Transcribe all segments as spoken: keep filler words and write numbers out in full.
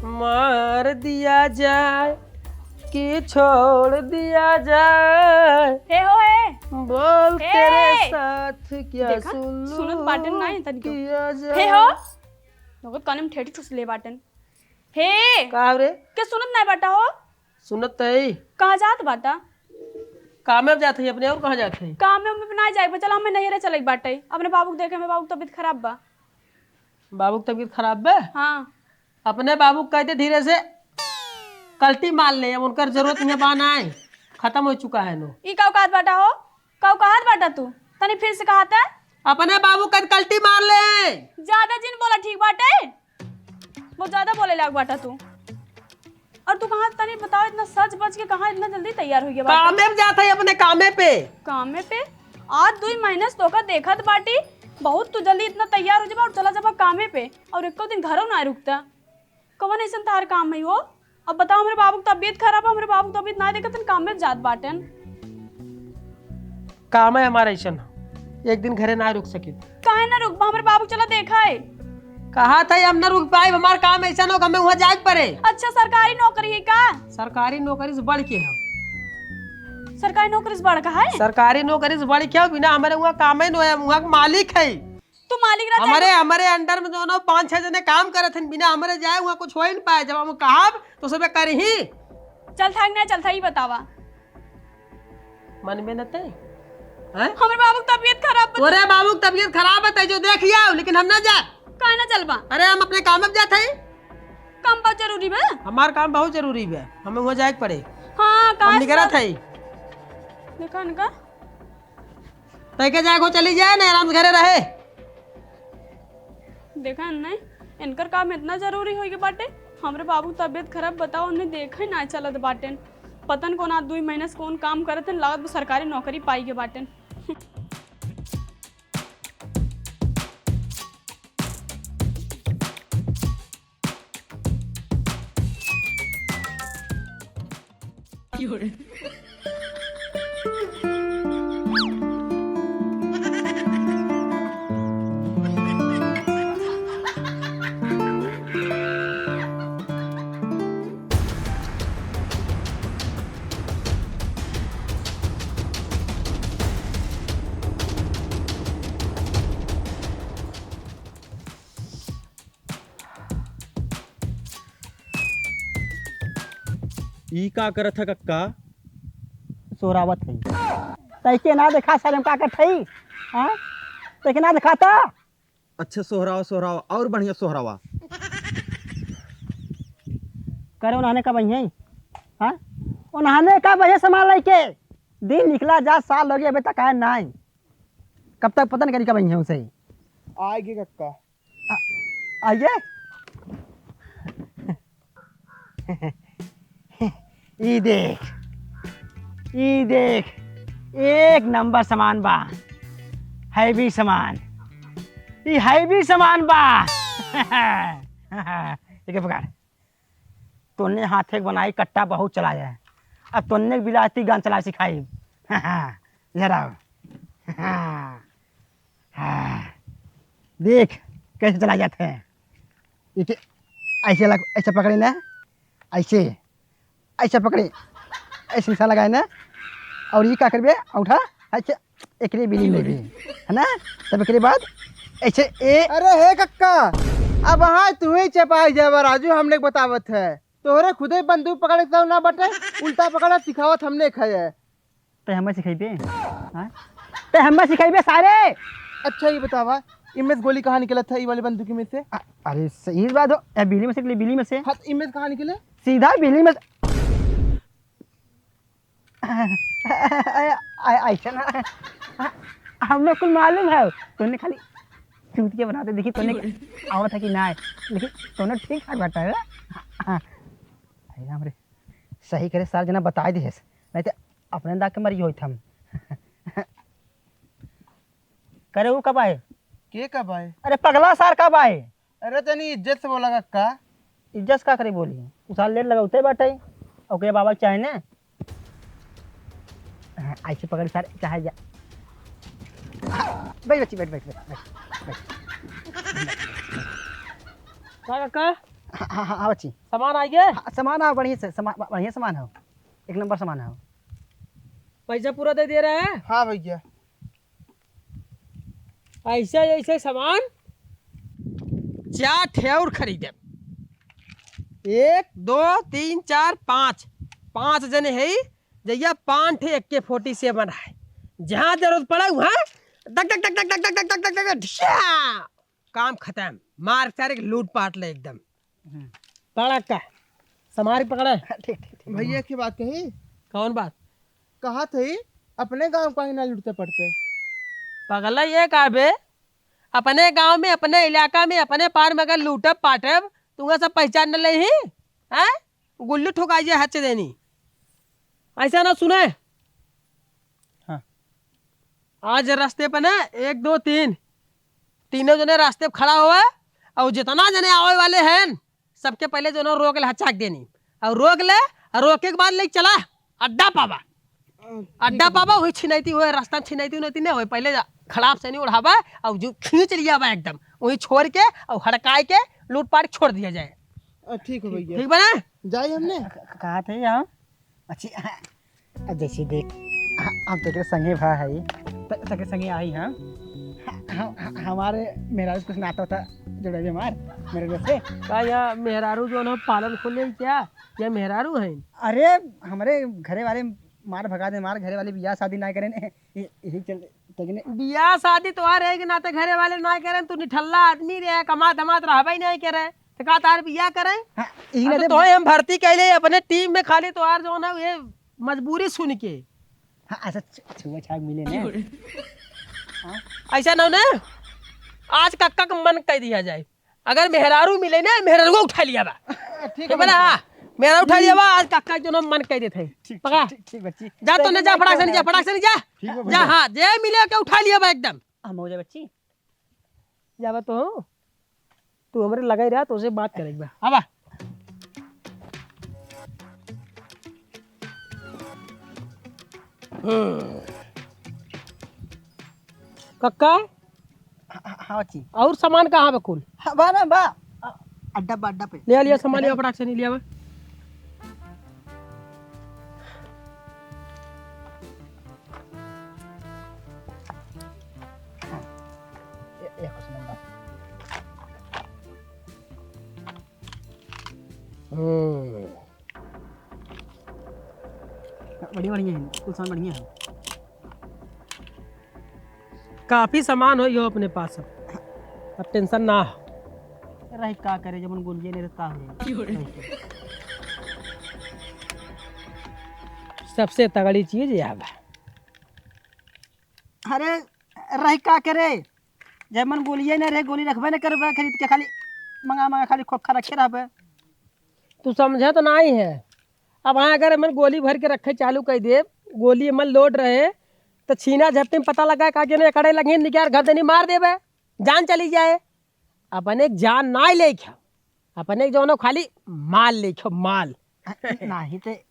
मार दिया जाए कि छोड़ दिया जाए। हे हो, हे। बोल हे। तेरे साथ क्या देखा, सुलूक सुनत बाटन नाही तनिको। किया जाए। हे हो। नगद काने में ठेठी ठुस ले बाटन। हे। का रे? के सुनत नाही बाटा हो? सुनत तई। कहाँ जात बाटा? कामे में जात हई अपने, और कहाँ जात हई? कामे में ना जाए, चला हमें नैहरे चले के बाटे। अपने बाबू के देखे, हमें बाबू के तबीयत खराब बा। बाबू के तबीयत खराब बा? हाँ। अपने बाबू के कह दे धीरे से कल्टी मार ले, अब उनकर जरूरत इहाँ बा नाय, खत्म हो चुका है नो। ई काऊ कहत बाटा हो? काऊ कहत बाटा तू? तनी फिर से कहत है? अपने बाबू के कल्टी मार ले। ज्यादा जिन बोला, ठीक बाटे? बहुत ज्यादा बोले लाग बाटा तू। और तू कहाँ, तनी बताओ, इतना सज बज के कहाँ इतना जल्दी तैयार हो गया बाटा? कामे में जात है, अपने कामे पे। कामे पे? आज दुई महीने से तोका देखत बाटी, बहुत तू जल्दी इतना तैयार हो जाबा और चला जाबा कामे पे, और एको दिन घरों ना रुकता। कवन ऐसन तार काम है हो? अब बताओ, हमरे बाबू की तबीयत खराब है, हमरे बाबू की तबीयत ना देखत हन, काम में जात बाटन। काम है हमारा ऐसन, एक दिन घरे ना रुक सकित। काहे ना रुकबा? हमरे बाबू चला देखा है। कहा था हम ना रुक पाए, हमार काम ऐसा ना हो, हमें वहाँ जाए के पड़े। अच्छा, सरकारी नौकरी है का? सरकारी नौकरी से बढ़ के है। सरकारी नौकरी से बढ़ का है? सरकारी नौकरी से बढ़ के है, बिना हमारे वहाँ काम ही ना है, वहाँ के मालिक है। तू मालिक रह हमारे, चाहे हमारे under में जो ना पाँच छह जने काम करत हन, बिना हमारे जाए वहाँ कुछ हो ही न पाए। जब हम कहब तो सब करही। चल था कि नहीं चल था, ई बतावा। मन में न ते, हैं? हमरे बाबू की तबीयत खराब बा। तोरे बाबू की तबीयत खराब है, जो देख आओ, लेकिन हम ना जा। काहे ना चलबा? अरे हम अपने काम में जात हई। काम बहुत जरूरी बा। हमार काम बहुत जरूरी बा, हमें वहाँ जाए के पड़े। हाँ, हम काहे निकलत सब हई। देखा इनका। तय के जाए को चली जाए ना, आराम से घरे रहे। देखा नहीं, इनकर काम इतना जरूरी हो गया बाटे, हमरे बाबू की तबीयत खराब, बताओ, उन्हें देखे ना चलत बाटे। पता न कौन आज दुई महीने से कौन काम करत हैं, लागत बा सरकारी नौकरी पाई के बाटे। ई का करत है कक्का? सोहरावत है। तैके ना देखा सर, हम का करत हई? हाँ? तैके ना देखाता? अच्छा, सोहरावा, सोहरावा, और बढ़िया सोहरावा। करे उन्हाने कब अइहैं? हाँ? उन्हाने कब अइहैं सामान लइके? दिन निकला जा, साल हो गया, अबे तक आए नाई। कब तक पता नहीं करी कब अइहैं उसे। आएगी कक्का। आ, आइए। ई देख, ई देख, एक नंबर सामान बा, heavy सामान, ई heavy सामान बा। एके पकड़, तोन्ने हाथे के बनाई कट्टा बहुत चलाया है, अब तोन्ने के बिलायती गान चला सिखाई। जरा देख कैसे चला जाता है। इके ऐसे लग, ऐसे पकड़े ना, ऐसे, ऐसे पकड़े, ऐसे निशान लगाए ना, और ये का करबे, औंठा ऐसे एकरे बिली में भी, है ना? तब एकरे बाद ऐसे ए अरे हे कक्का, अब हाँ तू ही चपाई जाबा राजू, हमने के बतावत है, तोहरे खुदे बंदूक पकड़े के ना बटे, उल्टा पकड़ा सिखावत हमने खाए। ते हमें सिखाइबे? हाँ? ते हमें सिखाइबे सारे? अच्छा, ये बतावा, इनमें से गोली कहाँ निकलत है, ये वाली बंदूकी में से? अ-, अरे, सही बात हो। ए, बिजली में से निकली, बिजली में से। हाँ, तो इनमें से कहाँ निकले? सीधा बिजली में से। ऐसा ना, हम लोग कुल मालूम है। तूने खाली चूतिया बनाते देखी, तूने आवत है कि ना है? लेकिन तूने ठीक ठाक बात है। हाँ। अरे राम रे, सही करे सार जना बताए दिहेस, नहीं तो अपने दा के मरी होइत हम। करे ऊ कब आए? के कब आए? अरे पगला सार कब आए? अरे तनी इज्जत से बोला कक्का। इज्जत से का करे बोली? उ सार लेट लगा उतरे बाटे, ओकरे बाबा के चाहे ने। हाँ, ऐसे पकड़ सार, चाहे जा। बैठ बच्ची, बैठ, बैठ, बैठ, बैठ, बैठ। का कक्का? हाँ, हाँ, हाँ, हाँ, बच्ची। सामान आ गया? हाँ, सामान आओ, बढ़िया से, सामान, बढ़िया सामान हो, एक नंबर सामान हो। पैसा पूरा दे दे रहा है? हाँ भैया। ऐसे, ऐसे सामान चार ठे और खरीदे। एक, दो, तीन, चार, पाँच, पाँच जने है। जइया पान ठे AK forty seven है, जहाँ जरूरत पड़े वहाँ धक धक धक धक धक धक धक धक धक धक धक, ढिया! काम खतम, मार सारे के लूट पाट ले एकदम। हम्म। पकड़ा का, सामान पकड़े। ठीक, ठीक, ठीक। भैया की बात कही। कौन बात? कहा थे अपने गाँव का ही ना लूटते पड़ते। पगला ये का बे, अपने गाँव में, अपने इलाका में, अपने पार में अगर लूटब पाटब, तुमका सब पहचान न लेही, हैं? गुल्ली ठोकाई जे हच देनी। ऐसा ना सुने। हाँ। आज रास्ते पे ना एक, दो, तीन, तीनों जने रास्ते पे खड़ा हुआ, और जितना जने आवे वाले हैं, सबके पहले जो ना रोक ले, हचाक देनी, और रोक ले, और रोके के बाद ले चला अड्डा पावा। अड्डा पावा, वही छिनैती हुए, रास्ता में छिनैती उनैती नहीं हुए, पहले जा, खड़ाप से नहीं उड़ावा, और जो खींच लिया बा एकदम, वही छोड़ के और हड़काए के लूट पाट छोड़ दिया जाए। अ, ठीक हो भैया। ठीक बा ना? जाई हमने? क-, क-, कहा थे हम? अच्छी, हाँ। अब जैसे देख, हाँ, हम तेरे संगे भा है, त-, तेरे संगे आई हम। हम, हम, हमारे मेहरारू से कुछ नाता होता जोड़े हमार, मेरे से। का या मेहरारू जो ना पालन खोले क्या? या मेहरारू हैं? अरे, हमरे घरे वाले मार भगा दे, मार घरे वाले बियाह शादी ना करें, य-, यही चल, तगने। बियाह शादी तोहार है कि ना, तो घरे वाले ना करें, तू निठल्ला आदमी रे, कमात धमात रहबे नहीं करे, तो का तार बियाह करें? हाँ, यही अब ना तो दे- तोहे हम भर्ती कैले अपने टीम में, खाली तोहार जो ना ये मजबूरी सुन के। हाँ, ऐसा छ-, छुआ छाग मिले ना। हाँ? ऐसा ना, ना, आज कक्का का मन कह दिया जाए, अगर मेहरारू मिले ना, मेहरारू उठा लिया बा। ठीक ठीक है बा ना? भैया। हाँ, मेहरारू उठा लिया बा, आज कक्का जो ना मन कह देते हैं। ठीक, पकड़ा। ठीक, ठीक, ठीक, बच्ची। जा तो नहीं जा, फटाक से नहीं जा, फटाक से नहीं जा। ठीक है जा, भैया। हाँ, जे मिले के उठा लिया बा एकदम। हम हो जाए बच्ची। जाबा तो हो। तू हमरे लगाई रहा, तो उसे बात करेक बा। आबा। हम्म। कक्का? हाँ, हाँ, हाँ, बच्ची। और सामान कहाँ बा कुल? हाँ, बा ना, बा। अ, अड्डा बा, अड्डा पे। ले आ लिया सामान, लिया फटाक से, नहीं लिया बा। हाँ। ए, ए, कुछ नंबर। हम्म। बढ़िया, बढ़िया है, कुल सामान बढ़िया है। काफी सामान हो यो अपने पास अब। अब टेंशन ना हो। रही का करे, जब मन गोलिये नहीं रहता है। सबसे तगड़ी चीज यह बा। अरे, रही का करे, जब मन गोलिये नहीं रहे, गोली रखबे नहीं करबे खरीद के, खाली मंगा मंगा खाली खोखा रखे रहबे। तू समझत नाहीं है। अब हाँ, अगर एमन गोली भर के रखे चालू कर देब, गोली एमन लोड रहे, तो छीना झपटी में पता लगा का कि एकड़े लगे निकाल घर देनी मार देबे, जान चली जाए। अपने के जान ना लेके, अपने के जौनो खाली माल लेके, माल। नाहीं तो ए-,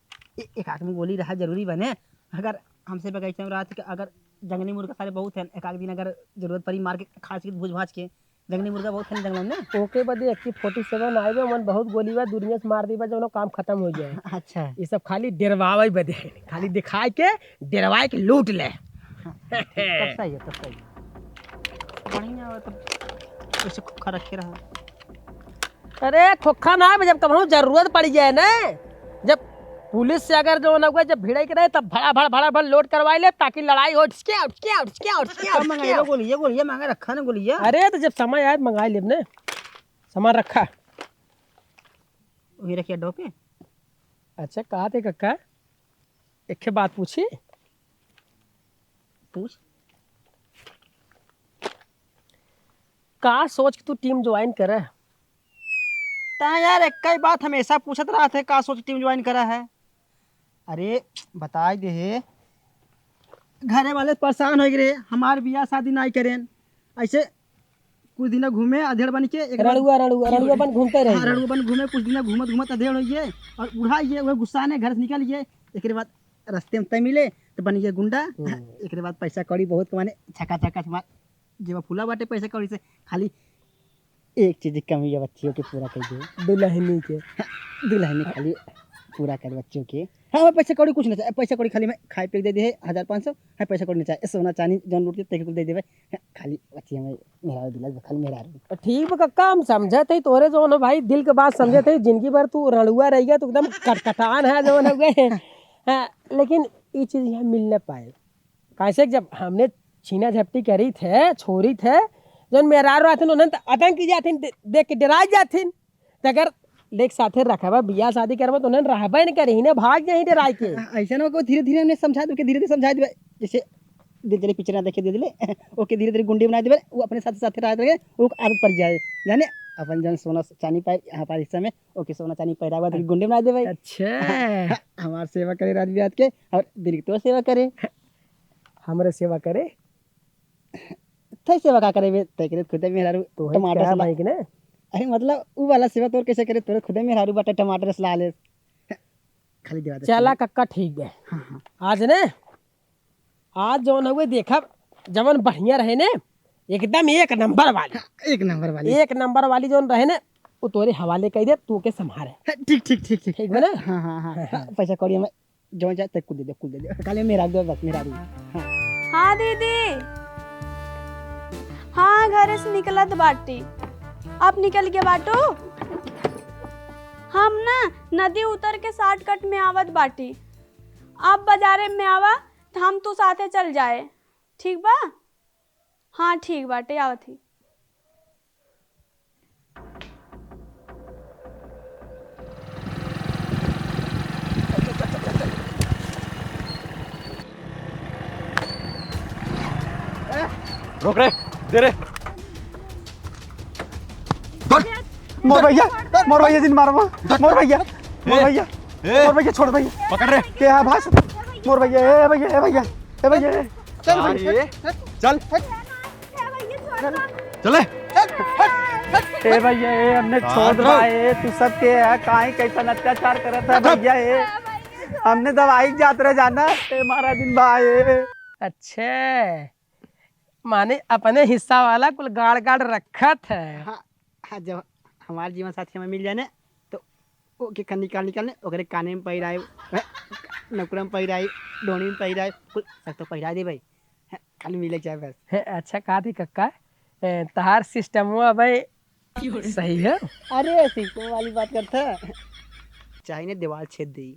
एक आदमी गोली रहा जरूरी बने। अगर हमसे बगीचा में रहा तो अगर जंगली मुर्गा सारे बहुत हैं, एक आध दिन अगर जरूरत पड़ी मार के खा सके भूज भाज के, जंगली मुर्गा बहुत है ना जंगल में। ओके बदे AK forty seven आए बा, मन बहुत गोली बा, दुनिया से मार दी बा, जौनो काम खत्म हो जाए। अच्छा। ये सब खाली डेरवावे बदे है, खाली दिखाए के, डेरवाए के लूट ले। हाँ, तब सही है, तब सही है। बढ़िया हो तब, ऐसे खोखा रखे रहो। अरे खोखा ना, जब कबहूँ जरूरत पड़ जाए ना, जब पुलिस से अगर जो ना हुआ, जब भिड़े के रहे, तब भड़ा भड़, भड़ा भड़ लोड करवाई ले, ताकि लड़ाई हो, ठिसके, ठिसके, ठिसके, ठिसके, कब मंगाई ठिसके। लो गोली, ये गोली, ये मांगा रखा ना गोली, ये। अरे, तो जब समय आए, तो मंगाई लेब ने। सामान रखा। वहीं रखिए अड्डों पे। अच्छा, कहा थे कक्का? एक ठे बात पूछी? पूछ। का सोच के तू टीम ज्वाइन करे? ता यार, एक ही बात हमेशा पूछत रहत है, का सोच टीम ज्वाइन करा है? अरे, बताई दे हे, घरे वाले परेशान हो गए, हमार बियाह शादी नाई करेन। ऐसे कुछ दिन घूमे अधेड़ बन के, एक बार रड़ुआ, रड़ुआ, ठीक रड़ुआ है। बन घूमते रह हाँ, गए। रड़ुआ बन घूमे, कुछ दिन घूमत घूमत अधेड़ हो गए और उड़ा ये, वो गुस्सा ने घर से निकल गए। एक बाद रास्ते में तय मिले तो बन गए गुंडा। हम्म। एक बाद पैसा कौड़ी बहुत कमाने, छका छका मार, जेबा फूला बाटे पैसा कौड़ी से, खाली एक चीज की कमी है, बच्चियों के पूरा कर दे। दुल्हनी के। हाँ, दुल्हनी खाली पूरा कर बच्चियों के। हाँ, हमें पैसा कौड़ी कुछ ना चाहे, पैसा कौड़ी खाली हमें खाए पिए के दे दे है, हजार पाँच सौ, हमें पैसा कौड़ी ना चाहे, सोना चांदी जौन लूट के तेरे को दे देवे, हाँ, खाली बच्ची हमें मेहरारू दिला दे, खाली मेहरारू। ठीक बा कक्का, हम समझत हई तोरे जौन है भाई, दिल के बात समझत हई, जिंदगी भर तू रणुआ रह गया, तू एकदम कटकटान है जौन है। हाँ, लेकिन ई चीज यहाँ मिल ना पाए। काहे से जब हमने छीना झपटी करी थे, छोरी थे, जौन मेहरारू रहथिन, उन्हन त आतंकी जाथिन, दे-, देख के डराइ जाथिन। त अगर लेक साथे रखबा, बियाह शादी करबा, त उन्हन रहबे न करी, हिने भाग जाई डराइ के। अ-, अइसन ओके धीरे-धीरे हमने समझा देबे, धीरे-धीरे समझा देबे। जैसे दिन चले पिक्चर ना देखे दे देले, ओके धीरे-धीरे गुंडी बनाइ देबे, उ अपने साथे-साथे रहत रहे, उ आदत पड़ जाए। जाने, अपन जौन सोना चानी पाए, यहाँ पर हिस्सा में, ओके सोना चानी पहिरावा देके गुंडी बनाइ देबे। अच्छा। हाँ, हमार सेवा करे रात बिरात के, और दिन के तोर सेवा करे। हमरे सेवा करे? तै सेवा का करे बे? तै करे खुदे मेहरारू तोहे टमाटर क्या सला-, भाई के ने? अरे मतलब, उ वाला सेवा तोर कैसे करे? तोरे खुदे मेहरारू बाटे टमाटर सला ले। खाली देवा दे चला सला। कक्का, ठीक बे। हाँ, हाँ। आज ने, आज जौन हउए देखब, जवन बढ़िया रहे ने, एकदम एक नंबर वाली। हाँ, एक नंबर वाली। एक नंबर वाली जौन रहे ने, उ तोरे हवाले कइ दे, तू ओके संभारे। हाँ, ठीक, ठीक, ठीक, ठीक। ठीक बा ना? हाँ, हाँ, हाँ, हाँ, हाँ। हाँ, पैसा कौड़ी हमें जौन चाहे, तै कुल दे दे, कुल दे दे। खाली मेहरारू दे, बस मेहरारू। हाँ। हाँ दीदी, हाँ घरे से निकलत बाटी, अब निकल के बाटू। हम ना नदी उतर के शॉर्टकट में आवत बाटी, अब बाजारे में आवा त हम तू साथे चल जाए, ठीक बा? हाँ ठीक बाटे, आवत ही। रोक रे, दे रे। धर। मोर भैया, मोर भैया जिन मारो, मोर भैया, मोर ए, भैया, ए। मोर भैया छोड़ भैया। पकड़ रे। के है भाई? मोर भैया, ए भैया, ए भैया, ए भैया, ए। चल भाई, अरे, चल। चल। चले। ए भैया, ए, हमने हाँ, छोड़ चलो। बा, ए, तू सब के है, काहे कैसन अत्याचार करत है चुप। भैया, ए। हमने दवाई जात रहे जाना, ए, महाराजिन बा, ए। अच्छे, माने अपने हिस्सा वाला कुल गाड़ गाड़ रखत है। हाँ, हाँ, जब हमार जीवन साथी हमें मिल जाए ना, तो ओके क-, निकाल, निकाल ने, ओकरे काने में पहिराए, हैं, नकुरा में पहिराए, डोनी में पहिराए, कुल सब तो पहिरा दे भाई। हैं, खाली मिले के चाहे बस। हैं, अच्छा, का थी कक्का? ए, तहार सिस्टमवा भाई सही है? अरे, सिस्टम वाली बात करता है। चाहे ने दीवार छेद दे,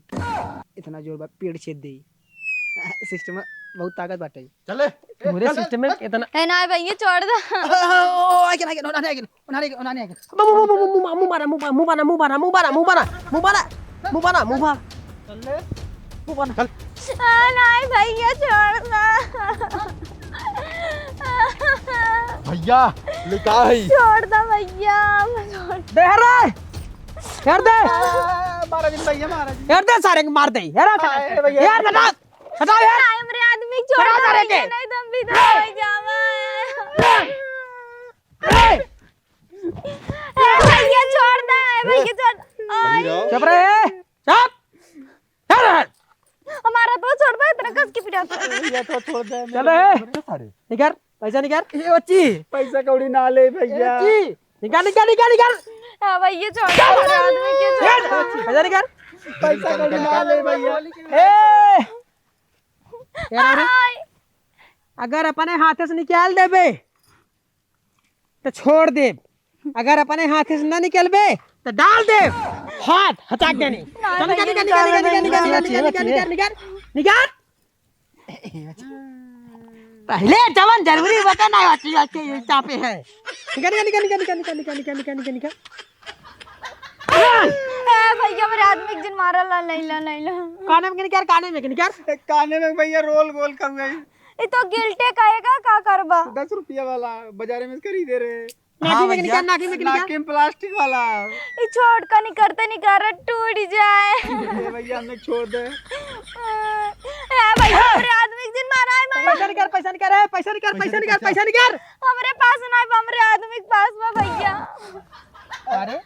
इतना जोर बा, पेड़ छेद दे। सिस्टम में बहुत ताकत बाटे। चले। पूरे चल, सिस्टम में चल। इतना ए, ना भाई, ये छोड़ दे। ओ, ओ, ओ, आगे, आगे, ओनारे आगे, ओनारे आगे, ओनारे आगे। मुंह, मुंह, मुंह, मुंह, मुंह, मुंह बाना, मुंह बाना, मुंह बाना, मुंह बाना, मुंह बाना, मुंह बाना, मुंह बाना, मुंह बाना, मुंह बाना, मुंह बाना। चल ले। मुंह बाना। चल। आ, नहीं भैया, छोड़ दे। भैया, ले का है? छोड़ दे भैया, छोड़ दे। दे रे। हेर दे। आ, मारा जिन भैया, मारा जिन। हेर दे सारे के मार दे। हेर दे। आए भैया। हेर दे ना। हटाओ यार। नहीं, हमरे आदमी छोड़ दो, हटाओ सारे के। नहीं तो हम भी तो हो जावा। ए! ए भैया, छोड़ दे, ए भैया, छोड़। आई। चुप रहे, चुप। चल रहे। हमारा तो छोड़ दे, इतना कस के पिटा। भैया तो छोड़ दे। चल रहे। सारे। निकर, पैसा निकर। ए बच्ची, पैसा कौड़ी ना ले भैया। ए बच्ची। निकाल, निकाल, निकाल, निकाल। हाँ, भाई, ये छोड़ दो, आदमी के छोड़ दो। पैसा निकाल। पैसा कौड़ी ना ले भैया। ए! यार, अरे, आय। अगर अपने हाथे से निकाल देबे, तो छोड़ देब। अगर अपने हाथे से ना निकलबे, तो डाल देब। हाथ हटा के नहीं। ना, चल, निकाल, भैया, निकाल, निकाल, निकाल, निकाल, निकाल, निकाल, निकाल, निकाल, निकाल, निकाल। निकाल। पहले जवन जरूरी बता ना, बाकी, बाकी ये चापे है। निकाल, निकाल, निकाल। ए, भैया, मेरे आदमी के जिन मारा ला, नहीं ला, नहीं ला। काने में निकाल, काने में निकाल। ए, काने में भैया रोल गोल कर गई। ये तो गिल्टे कहेगा, का करबा? दस रुपया वाला बाजारे में खरीदे रहे। नाकी हाँ में भैया। निकाल, नाकी में निकाल। नाकी में प्लास्टिक वाला। ई छोड़ का निकरते निकरत टूट जाए। ए भैया, हमने छोड़ दे। ए भैया, हमरे आदमी के जिन मारा है, मारा। पैसा निकाल, पैसा निकाल, ए, पैसा निकाल, पैसा निकाल, पैसा निकाल। हमरे पास ना है, हमरे आदमी के पास बा भैया। अरे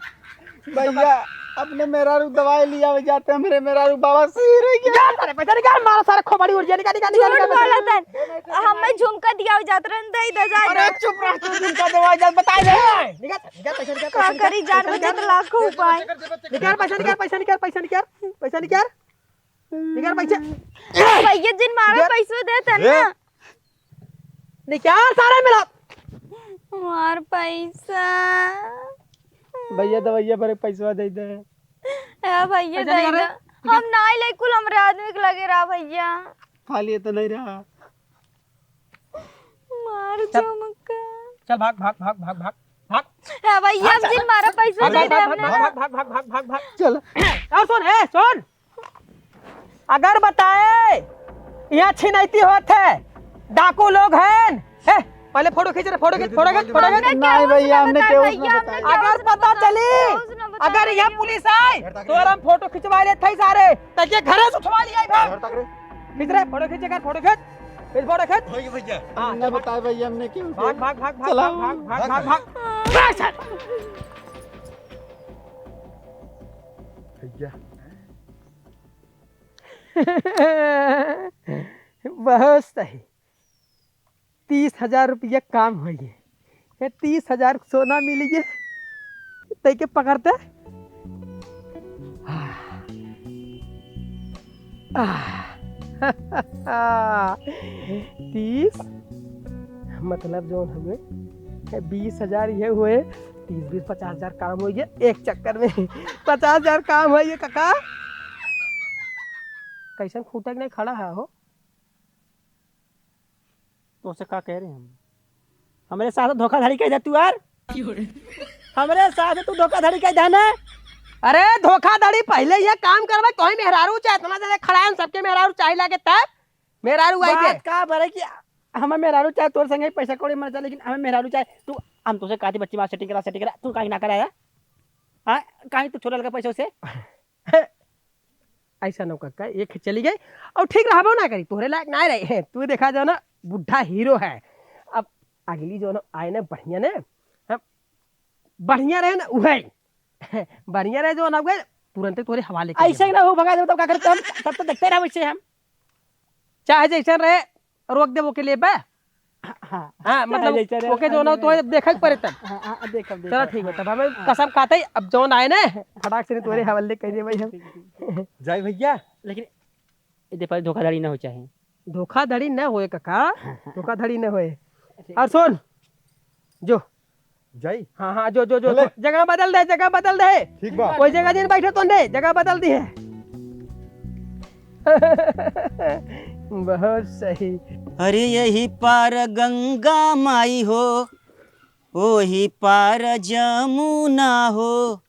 भैया, अपने मेहरारू दवाई लियावे जाते, हमरे मेहरारू बाबा सही रह गया। जा सारे, पैसा निकाल, मारा सारे खोपड़ी उड़ गया, निकाल, निकाल, निकाल, झूठ निकाल, बोलत है। हमें झुमका दियावे जात रहन, दे दे, जा, अरे जा। चुप रह तू, झुमका दवाई जात, बताए दे। निकाल, निकाल, पैसा निकाल, का पैसा निकाल, करी, जान पैसा बचे निकाल। तो लाखों उपाय। निकाल, पैसा निकाल, पैसा निकाल, पैसा निकाल, पैसा निकाल, पैसा निकाल। निकाल पैसा। भैया जिन मारा निकाल। पैसवा देते ए। ना। निकाल सारे मिला। हमार पैसा। भैया दवैया भरे पैसवा दे दे। ए भैया पैसा दे निकाल रे। दे। हम ना ले कुल हमरे आदमी के लगे रहा भैया। खाली तो नहीं रहा। मार चल। झुमका। चल भाग, भाग, भाग, भाग, भाग, भाग। ए भैया, भाग, हम जिन मारा पैसा भाग, दे दे भाग, हमने। भाग, भाग, भाग, भाग, भाग, भाग। चल। और सुन, ए, सुन। अगर बताए, यहाँ छिनैती होत है, डाकू लोग हैं। ए, पहले फोटो खींच रे, फोटो खींच, फोटो खींच, फोटो खींच। हमने नहीं केहू से भैया, ना हमने बताए, केहू से भैया, ना हमने बताए। केहू अगर से पता ना बताए, चली, केहू से ना बताए अगर यहाँ भैया। पुलिस आए, तो हम फोटो खिंचवा लेते हैं सारे, ताकि घरे से उठवा लिया भाग। खींच रे, फोटो खींच, एक फोटो खींच, खींच फोटो खींच। भाई भैया। हाँ, हमने चल भाग। बताया भैया, हमने क्यों भाग, भाग, भाग, भाग, चला। भाग, भाग, भाग, भाग। भाग, भाग। भैया। बहुत सही। तीस हजार रुपया काम होइए। ये तीस हजार सोना मिलिए। तै के पकड़ते। आह। आह। तीस, मतलब जौन हुए, ये बीस हजार ये हुए, तीस बीस पचास हजार काम होइए एक चक्कर में। पचास हजार काम होइए काका। कैसन खूंटा के नहीं खड़ा है हो? तोसे का कह रहे हम? हमरे साथ धोखाधड़ी कइ दे तू यार। हमरे साथ तू धोखाधड़ी कइ दे ना। अरे धोखाधड़ी पहले ये काम करबे, तोही मेहरारू चाहे इतना ज्यादा खड़ा है, सबके मेहरारू चाहे लागे तब मेहरारू आई के। बात का बरे कि हमें मेहरारू चाहे तोर संगे पैसा कौड़ी मर जाए, लेकिन हमें मेहरारू चाहे तू, हम तोसे कहती बच्ची मार सेटिंग करा, सेटिंग करा, तू काहे ना कराया? हाँ, काहे तू छोड़ा लगा पैसों से? ऐसा न कक्का, एक चली गई और ठीक रहबो ना करी, तोहरे लायक ना रहे। तू देखा जो ना, बुढ़ा हीरो है। अब अगली जो ना आए ना बढ़िया ने, हाँ, बढ़िया रहे ना उहे, बढ़िया रहे जो ना उहे, तुरंते तोरे हवाले कर ऐसे देबो। ना हो भगा देबो, तब का करते हम? तब तो देखते रहे वैसे हम। चाहे जैसे रहे, रोक देबो के लिए बा। हाँ, हाँ, मतलब, जैसे रहे, ओके, जो ना तो देखा ही पड़े तब। हाँ, हाँ, देखब, चलो, देखब, ठीक बा, हाँ, तब हमें हाँ। कसम खाते ही, अब जौन आए ना, फटाक से नहीं तोरे हाँ। हवाले कर दे भाई हम। ठीक, ठीक, ठीक। जाए भैया। लेकिन ये देखो, धोखाधड़ी ना हो चाहे। धोखाधड़ी ना होए काका, हाँ, हाँ। धोखाधड़ी ना होए। ठीक। और सुन, जो। जाई? हाँ, हाँ, जो, जो, जो, चले। जो, जगह बदल दे, जगह बदल दे। ठीक बा। कोई जगह नहीं बैठे तो नहीं, जगह बदल दी है। बहुत सही। अरे यही पार गंगा माई हो, ओही पार जमुना हो,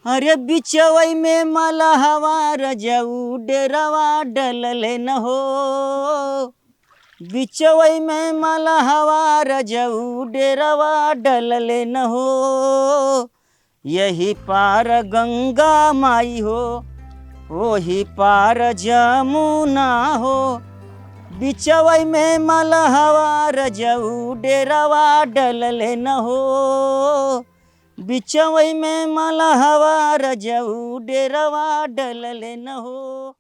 अरे बिचवई में मलहवा रजऊ डेरवा डलले न हो, बिचवई में मलहवा रजऊ डेरवा डलले न हो, यही पार गंगा माई हो, ओही पार जमुना हो, बिचवई में मलहवा रजऊ डेरवा डलले न हो, बिचवई में मलहवा रजऊ डेरवा डलले न हो।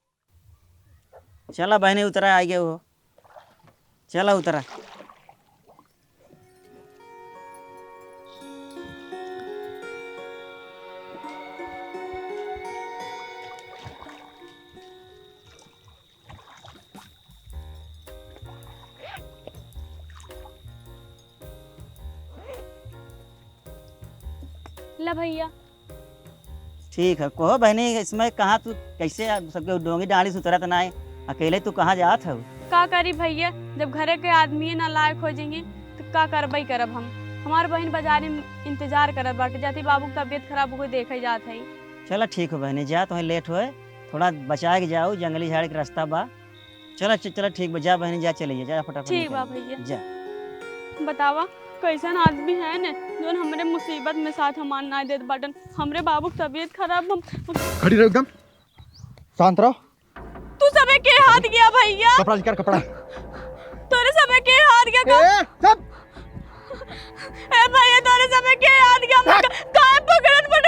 चला बहनी, उतरा, आ गए हो। चला उतरा। ला भैया। ठीक है, कहो बहनी, इसमें कहाँ तू कैसे आ-, सबके डोंगी डाँड़ी से उतरत ना है, अकेले तू कहाँ जात हऊ? का करी भैया, जब घरे के आदमी ना लायक हो जाएंगे तो का करबई करब हम। हमार बहन बाजारे में इंतजार करत बाटे, जाती बाबू की तबीयत खराब हो देखे जात है। चला ठीक हो बहनी, जा, तुम्हें लेट होए, थोड़ा बचा के जाओ, जंगली झाड़ के रास्ता बा। चला, च-, चला, ठीक बा, जा बहनी, जा, चले जा, जा फटाफट ठीक निकल बा जा। भैया। जा। बतावा, कैसन आदमी है ने, जोन हमरे मुसीबत में साथ हमार ना देत बाटन। हमरे बाबू की तबीयत खराब, हम खड़ी रहो एकदम, शांत रहो। तू सबे के हाथ गया भैया? कपड़ा निकाल, कपड़ा। तोरे सबे के हाथ गया का? ए, सब। ए भैया, तोरे सबे के हाथ गया? हम का-, काहे पकड़त बट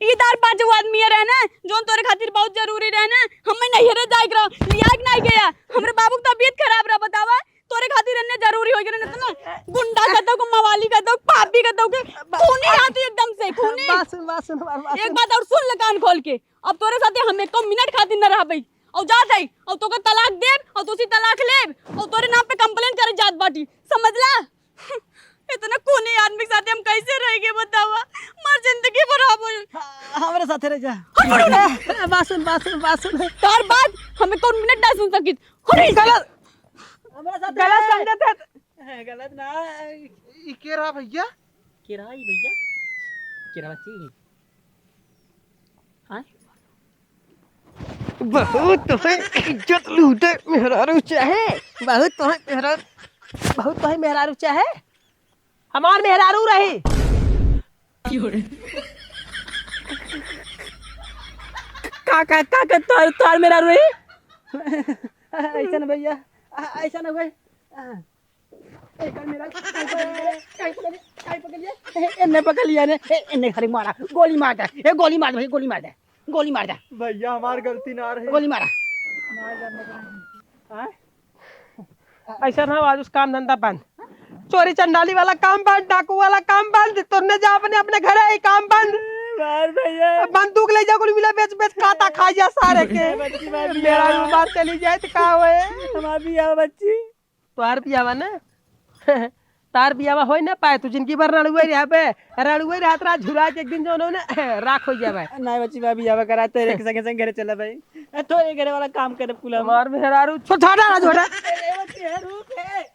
ई तार पाँच गो आदमी रहे ना, जौन तोरे खातिर बहुत जरूरी रहे ना, हमें नैहरे जाए के रहो, लिया के नहीं गया। हमरे बाबू की तबीयत खराब रहा, बतावा, तोरे खातिर इन्ने जरूरी हो गए ना, इतना गुंडा कहता को, मवाली कहता को, पापी कहता को, खूनी है तू एकदम से, खूनी। बात सुन, बात सुन, बात, बात एक सुन। बात और सुन ले कान खोल के, अब तोरे साथे हम एको मिनट खातिर न रहबे, और जा जाई, और तोके तलाक देब, और तुसी तलाक लेब, और तोरे नाम पे कंप्लेन करे जात बाटी, समझला? इतना खूनी आदमी के साथे हम कैसे रह गए बतावा? हमार जिंदगी खराब हो गई। हाँ, हमरे साथे रह जा। हट, हट, हट। ए, बात सुन, बात सुन, बात सुन। तार बात हमें कौन मिनट ना सुन सकित। हट। गलत, हमरा साथे गलत रह। समझत है। ए, गलत ना। ई के रहा भैया? के रहा ई भैया? के रहा बच्ची? हाँ? बहुत तोहे इज्जत लूटे मेहरारू चाहे, बहुत तोहे मेहरारू, बहुत तोहे मेहरारू चाहे, हमार मेहरारू रही। का, का, का, का, तोहार, तोहार मेहरारू रही? ऐसा ना भैया, आ, ऐसा ना भाई। आ, एकर मेरा काई पकड़ लिया, काई पकड़ लिया, काई पकड़ लिया? ए, एन्ने पकड़ लिया ने, ए, एन्ने खाली मारा, गोली मार दे, ए, गोली मार दे भाई, गोली मार दे, गोली मार दे। भैया, हमार गलती ना रही। गोली मारा। मार दे, मार दे। हाँ? ऐसा ना हो, आज उस काम धंधा बंद, चोरी चंडाली वाला काम बंद, डाकू वाला काम बंद, तुमने जा अपने, अपने घर है, काम बंद। मार भैया। बंदूक ले जा, गोली मिला, बेच, बेच, काटा खा जा सारे के। बच्ची, मार मेरा भैया। भी मार चली जाए तो का होए? हमार भी आ बच्ची। तोहार बियाहवा ना, तार बियाहवा होई ना पाए, तू जिंदगी भर रड़ुए रहबे, रड़ुए रहत रहा, झुरा के एक दिन जौन हो ना, राख हो जाबे। नहीं बच्ची, बा बियाहवा करा, तेरे के संगे संगे घरे चला भाई। ए, तो ये घरे वाला काम करे कुल हम। हमार मेहरारू, छो-, छोटा ना, छोटा। ए, बच्ची, है, रुक, ए।